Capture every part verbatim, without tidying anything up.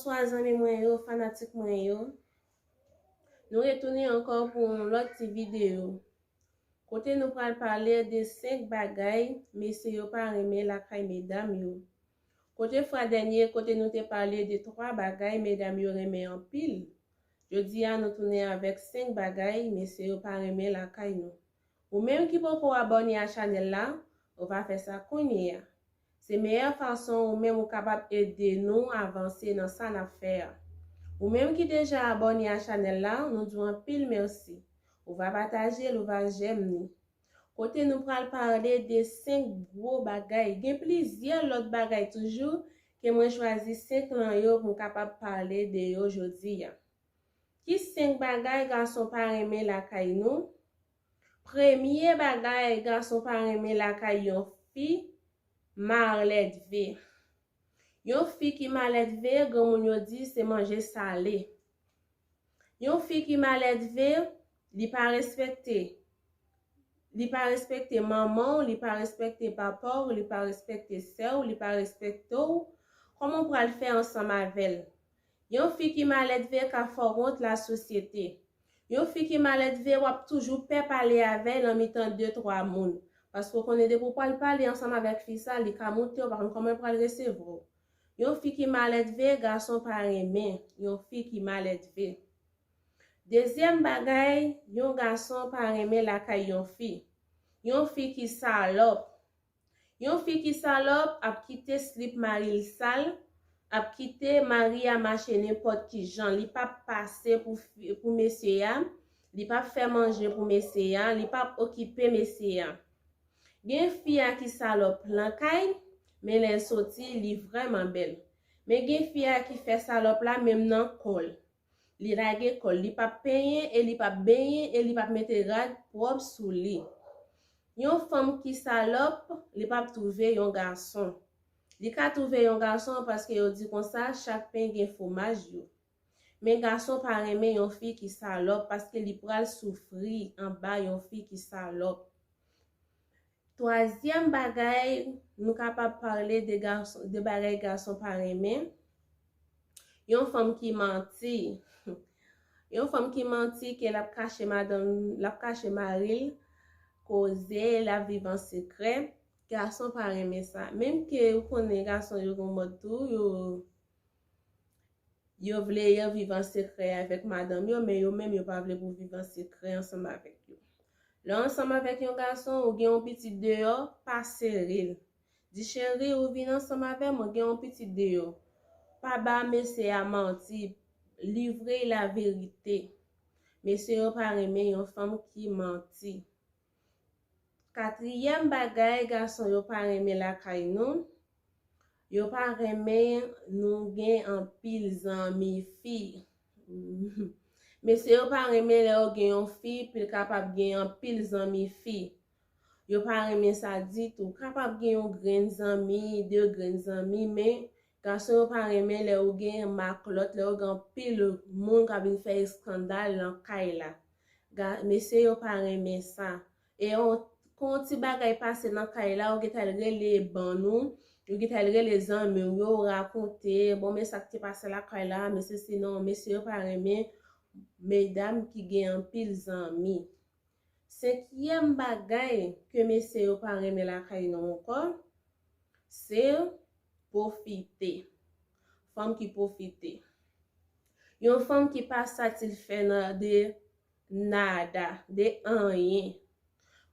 Bonswa zanmi mwen yo, fanatik mwen yo. Nou retounen ankò pou yon lòt ti videyo. Kote nou pral pale de senk bagay mesye yo pa renmen lakay medam yo. Kote fwa dènye, kote nou te pale de twa bagay medam yo renmen anpil. Jodi a, nou tounen avèk senk bagay mesye yo pa renmen lakay nou. Ou menm ki poko abòne a chanèl la, ou va fè sa kounye a. Se meyè fason ou menm ou kapab ede nou avanse nan sa n ap fè a. Ou menm ki deja abòne a chanèl la, nou di w anpil mèsi. Ou va pataje l, ou va jèm ni. Kote nou pral pale de senk gwo bagay. Gen plizyè lòt bagay toujou ke mwen chwazi senk lan yo pou m kapab pale de yo jodi a. Ki senk bagay gason pa renmen lakay nou? Premye bagay gason pa renmen lakay yon fi, malèdve. Yon fi ki malèdve, granmoun yo di se manje sale. Yon fi ki malèdve, li pa respekte. Li pa respekte manman w, li pa respekte papa w, li pa respekte sè w, li pa respekte w. Kòman w pral fè ansanm avè l? Yon fi ki malèdve ka fè w wont lasosyete. Yon fi ki malèdve, w ap toujou pè pale avè l nan mitan de, twa moun. Paske w konnen depi w pral pale ansanm avèk fi sa, li ka moute, w pa konn kòman l pral resevwa w. Yon fi ki malèdve, gason pa renmen yon fi ki malèdve. Dezyèm bagay, yon gason pa renmen lakay yon fi. Yon fi ki salòp. Yon fi ki salòp ap kite slip mari l sal, ap kite mari a mache nenpòt ki jan. Li p ap pase pou fi, pou mesye a, li p ap fè manje pou mesye a, li p ap okipe mesye a. Gen fi a ki salòp lan kay, men lè l soti, li vrèman bèl. Men gen fi a ki fè salòp la menm nan kò l. Li lage kò l, li p ap penyen e li p ap benyen e li p ap mete rad pwòp sou li. Yon fanm ki salòp, li p ap twouve yon gason. Li ka twouve yon gason paske yo di konsa, chak pen gen fwomaj yo. Men gason pa renmen yon fi ki salòp paske li pral soufri anba yon fi ki salòp. Twazyèm bagay, nou kapab pale de gason, de bagay gason pa renmen. Yon fanm ki manti. Yon fanm ki manti ke l ap kache madanm, l ap kache mari l koze, l ap viv an sekrè. Gason pa renmen sa. Menm ke ou konnen gason yo gon mòd tou, yo, yo vle yo viv an sekrè avèk madanm yo, men yo menm yo pa vle pou viv an sekrè ansanm avèk yo. Lè w ansanm avèk yon gason, ou gen yon pitit deyò, pa sere l. Di, cheri, ou vin ansanm avè m, ou gen yon pitit deyò. Pa ba mesye a manti, livre la verite. Mesye yo pa renmen yon fanm ki manti. Katriyèm bagay gason yo pa renmen lakay nou, yo pa renmen nou gen anpil zanmi fi. Mesye yo pa renmen lè yo gen yon fi, pou l kapab gen anpil zanmi fi. Yo pa renmen sa ditou. Kapab gen yon grenn zanmi, de grenn zanmi, men gason yo pa renmen lè ou gen maklòt, lè ou gen anpil moun k ap vin fè eskandal nan kay la. Ga-, mesye yo pa renmen sa. E yon, kon yon ti bagay pase nan kay la, ou gentan al rele bann ou, ou gentan al rele zanmi w yo, rakonte, bon, men sa k te pase lakay la, men sesi non, mesye yo pa renmen medam ki gen anpil zanmi. Senkyèm bagay ke mesye yo pa renmen lakay nou ankò, se pwofite. Fanm ki pwofite. Yon fanm ki pa satisfè nan de nada, de anyen.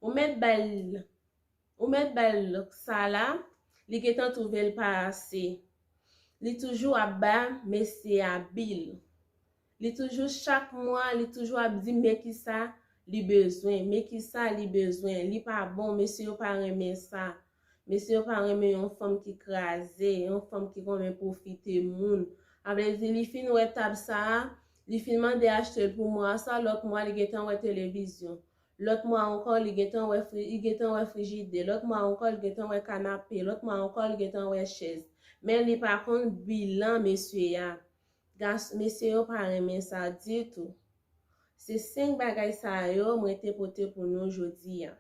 Ou mèt ba l, ou mèt ba l sa la, li gentan twouve l pa ase. Li toujou ap ba mesye a bil. Li toujou, chak mwa, li toujou ap di men kisa li bezwen, men kisa li bezwen. Li pa bon, mesye yo pa renmen sa. Mesye yo pa renmen yon fanm ki kraze, yon fanm ki konmen pwofite moun. A vle di, li fin wè tab sa a, li fin mande achte l pou mwa sa, lòt mwa, li gentan wè televizyon. Lòt mwa ankò, li gentan wè fri-, li gentan wè frijidè. Lòt mwa ankò, li gentan wè kanape. Lòt mwa ankò, li gentan wè chèz. Men li pa konn bilan mesye a. Gas-, mesye yo pa renmen sa ditou. Se senk bagay sa yo mwen te pote pou nou jodi a.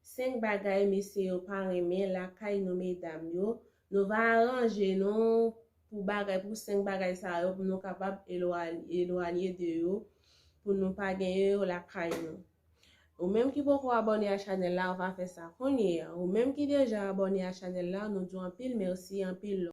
Senk bagay mesye yo pa renmen lakay nou medam yo. Nou va aranje nou pou bagay, pou senk bagay sa yo, pou nou kapab elwanye de yo, pou nou pa genyen yo lakay nou. Ou menm ki poko abòne a chanèl la, ou va fè sa kounye a. Ou menm ki deja abòne a chanèl la, nou di w anpil mèsi, anpil love.